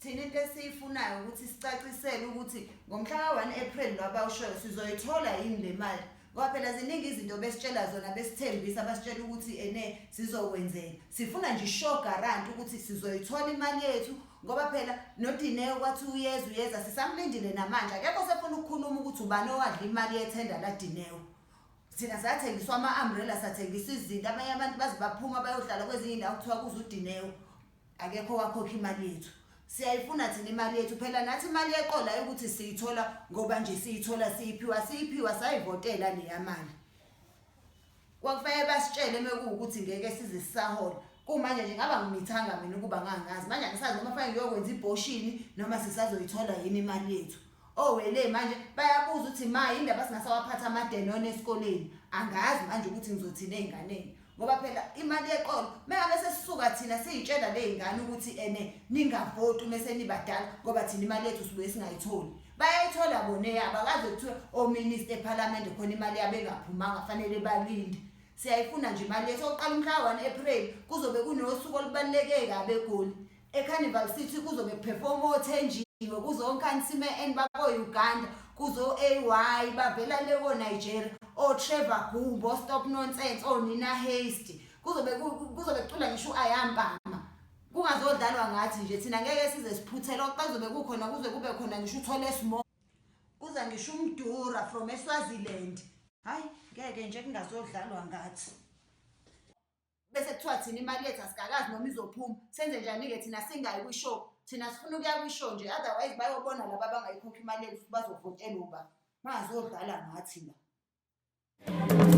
Thina into esiyifunayo ukuthi sicacisele ukuthi ngomhla ka-1 April lo abawushoyo sizoyithola yini le mali, ngoba phela ziningi izinto besitshela zona, besithembisa, basitshela ukuthi ene sizokwenzela. Sifuna nje i-sure guarantee ukuthi sizoyithola imali yethu, ngoba phela noDineo kwathi uyeza uyeza, sisamlindile namanje. Akekho osefuna ukukhuluma ukuthi ubani owadla imali yethenda laDineo. Thina sathengiswa ama-umbrella, sathengiswa izinto, abanye abantu baze baphuma bayohlala kwezinye iy'ndawo kuthiwa kuze uDineo. Akekho owakhokha imali yethu. Siyayifuna thina imali yethu phela nathi, imali yeqola ukuthi siyithola ngoba nje siyithola, siyiphiwa, siyiphiwa, sayivotela leya mali. Kwakufanele basitshele mekuwukuthi ngeke size sisahola. Kumanje nje ngaba ngimithanga mina ukuba ngangazi. Manje angisazi noma fanele ngiyokwenza ibhoshini noma sisazoyithola yini imali yethu. Owele manje bayabuza ukuthi ma indaba singasawaphatha amadenone esikoleni. Angazi manje ukuthi ngizothini ey'nganeni. Ngoba phela imali yeqolo mengabe sesisuka thina siyitshela ley'ngane ukuthi ene ningavoti uma senibadala, ngoba thina imali yethu sibuye singayitholi. Bayayithola bona eyabo, akaze kuthiwe ominista ephalamende khona imali yabo engaphumanga, fanele balinde. Siyayifuna nje imali yethu. Oqala umhla ka-1 April kuzobe kunosuku olubaluleke kabi eGoli. ECarnival City kuzobe kuperform oThenjiwe, kuzoNkansime and bako-Uganda, kuzo-AY bavela le ko-Nigeria, o-Trevor Gumbo, o-Stop Nonsense, o-Nina Haste. Kuzobe kucula ngisho u-Ayampama. Kungazodlalwa ngathi nje, thina ngeke size siphuthele. Okokuqala kuzobe kukhona, kuze kube khona ngisho uthole small. Kuza ngisho uMdura from eSwaziland. Hayi ngeke nje kungazodlalwa ngathi. Bese kuthiwa thina imali yethu asikakazi noma izophuma. Senze njani-ke thina singayi kwi-show? Thina sifuna ukuya kwi-show nje, otherwise bayobona laba abangayikhokhi imali yethu bazovotela uba. Bangazodlala ngathi la.